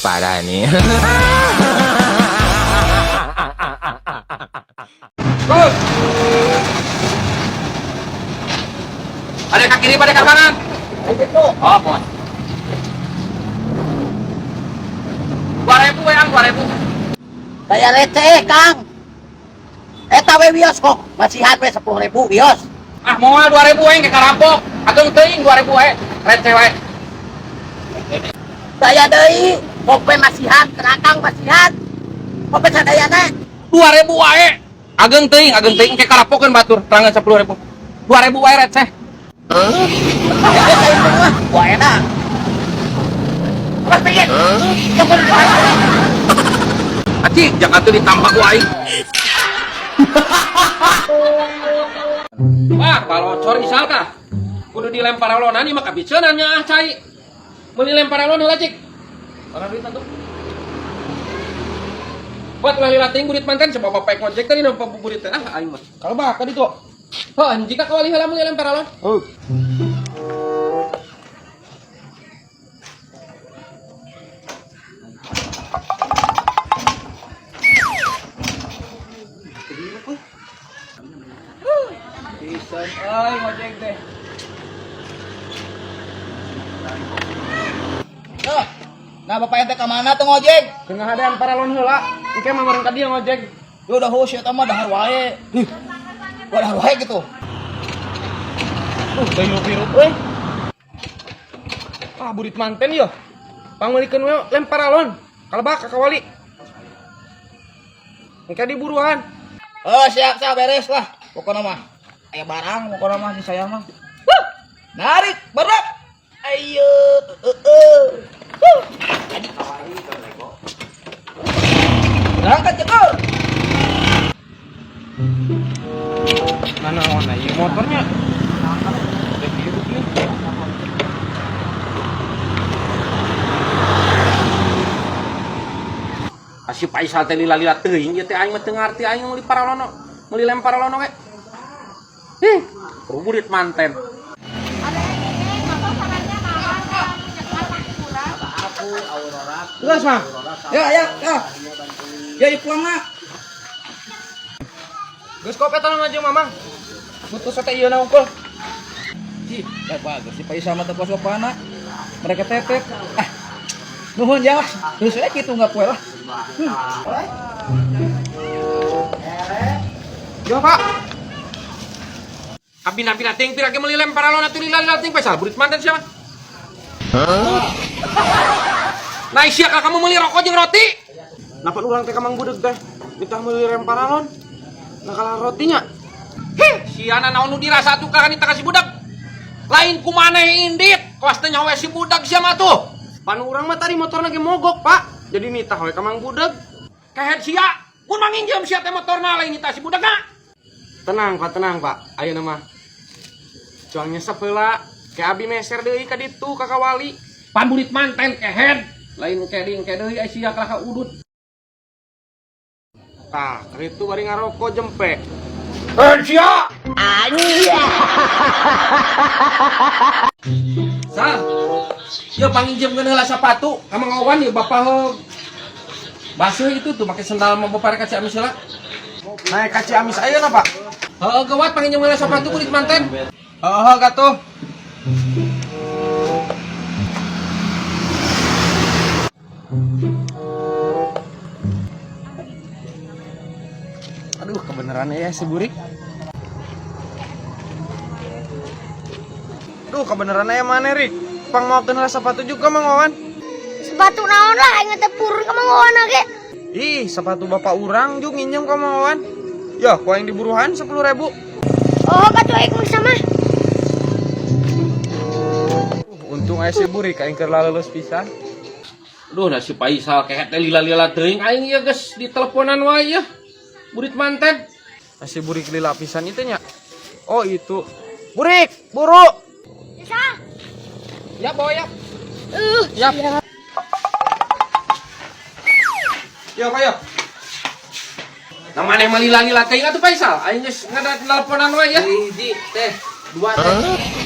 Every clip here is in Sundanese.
Parah nih. Terus. Ada ke kiri, pada ke kanan. Oh, bos. 2000 we, Ang, 2000. Bayar receh, Kang. Eta we wios kok, masihan we 10.000 wios. Ah, moal 2000 we ke karampok. Ageng teuing 2000 we. Receh we. Daya deui, kok we masihan, kerakang masihan. Kok we sadayana? 2000 wae. Ageng teuing ke karapokeun batur, terangan 10.000. 2000 wae receh. Eta itu mah, wah enak. Mas pingin. Aci, jangan tuh ditambah ku aing. Wah, palocor misal kah? Kudu dilempar alonan ieu mah kabiceunan nya ah cai. Meuli lempar alon heula cik. Mana duit atuh? Buat ulah lila teuing burit manten sebab bapak ngojek tadi nampak buburit teh ah aing mah. Kalau bakal itu. Heuh, jika kawali heula meuli lempar alon. Oh. Pisan ay ngojek teh. Nah, bapak ente ka mana tuh ngojek? Teu ngahadean paralon heula. Engke mah meureun ka dieu ngojek. Lu udah hus eta mah dahar wae. Ih. Gua dahar wae gitu. Teu hirup-hirup euy. Ah, burit manten yo. Pangmeulikeun we lempar alon. Kalebak ka kawali. Engke diburuan. Oh, siap siap beres lah. Pokoknya mah aya barang pokoknya mah si saya mah. Huh. Narik, berat. Ayo, Huh. Berangkat jegur. Mana mana ieu motornya? Udah hirup nih. Asih Faisal teh lila-lila teuing ieu teh aing mah teu ngarti aing meuli paralono, meuli lempar alono we. Ih, burit manten. Terus mah. Ya, ya, ya. Ya, ya pulang nak. Geus kopi tolong aja mamang. Butuh sate ieu na unggul. Cih, ya bagus si Faisal mah teu kos bapana. Mereka tetet. Ah. Nuhun ya, Mas. Terus saya gitu nggak poe lah. Yo, Pak. Abina-bina teuing pira ge meuli lempar alon atuh lila-lila teuing Faisal burit manten sia mah. Nah, sia ka kamu meuli rokok jeung roti. Napa urang teh ka Mang Budeg teh? Ditah meuli lempar alon. Nah kalah rotinya. Hih, siana naon nu dirasa atuh ka nita ka si budak. Lain ku maneh indit, kawas teh nyawa si budak sia mah tuh. Pan urang mah tadi motorna ge mogok, Pak. Jadi nitah we ka Mang Budeg. Kehed sia, mun manginjem sia teh motorna lain nita si budak na. Tenang, Pak, tenang, Pak. Ayeuna mah. Cuang nyesep heula. Ke abi meser deui ka ditu ka kawali. Pan burit manten kehed. Lain keding deui ai sia kalah ka udut. Tah, ka ditu bari ngarokok jempe. Eh sia. Sal. Yo panginjem heula sapatu ka Mang Owan ieu bapak heug. Basuh itu tuh pakai sendal mah bapak rek ka Ciamis heula. Naik ka Ciamis ayeuna, Pak. Heeh, gawat panginjem heula sapatu burit manten. Heeh, katuh. Aduh, kebenaran ya si Burik. Duh, kebenaran ya mana, Rik? Pang mau kenal sepatu juga, Mang Wawan. Sepatu naon lah aing teh purun ka Mang Wawan ge. Ih, sepatu bapak urang juga nginjem ka Mang Wawan. Ya, ku aing diburuhan 10.000. Oh, katuh aing mah sama. Untung aya si Burik aing keur laleuleus pisan. Duh, nah si Faisal kehed teh lila-lila teuing aing ieu geus diteleponan wae ya. Burit manten. Nasi Burik lila pisan itu nya. Oh, itu. Burik, buru. Bisa. Ya, boy, ya. Yap. Ya, Pak, ya. Nah maneh mah lila-lila teuing atuh Faisal. Aing geus ngadatelponan wae ya. Hiji teh, dua teh.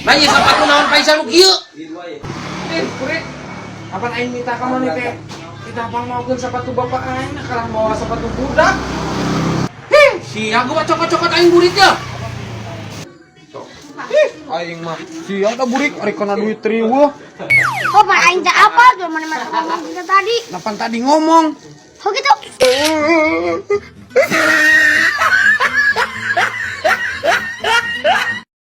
Nah ieu sapatu naon Faisal nu kieu? Eh, Burik. Kapan aing minta ka maneh teh? Kita pang maokeun sepatu bapak aing kalah mawa sepatu budak. Hih, sia gua cokot-cokot aing burit ya. Ih, aing mah sia da burik ari kana duit riweuh. Oh, pan aing teh apa tuh mana mana ngomong kita tadi. Lapan tadi ngomong. Oh gitu.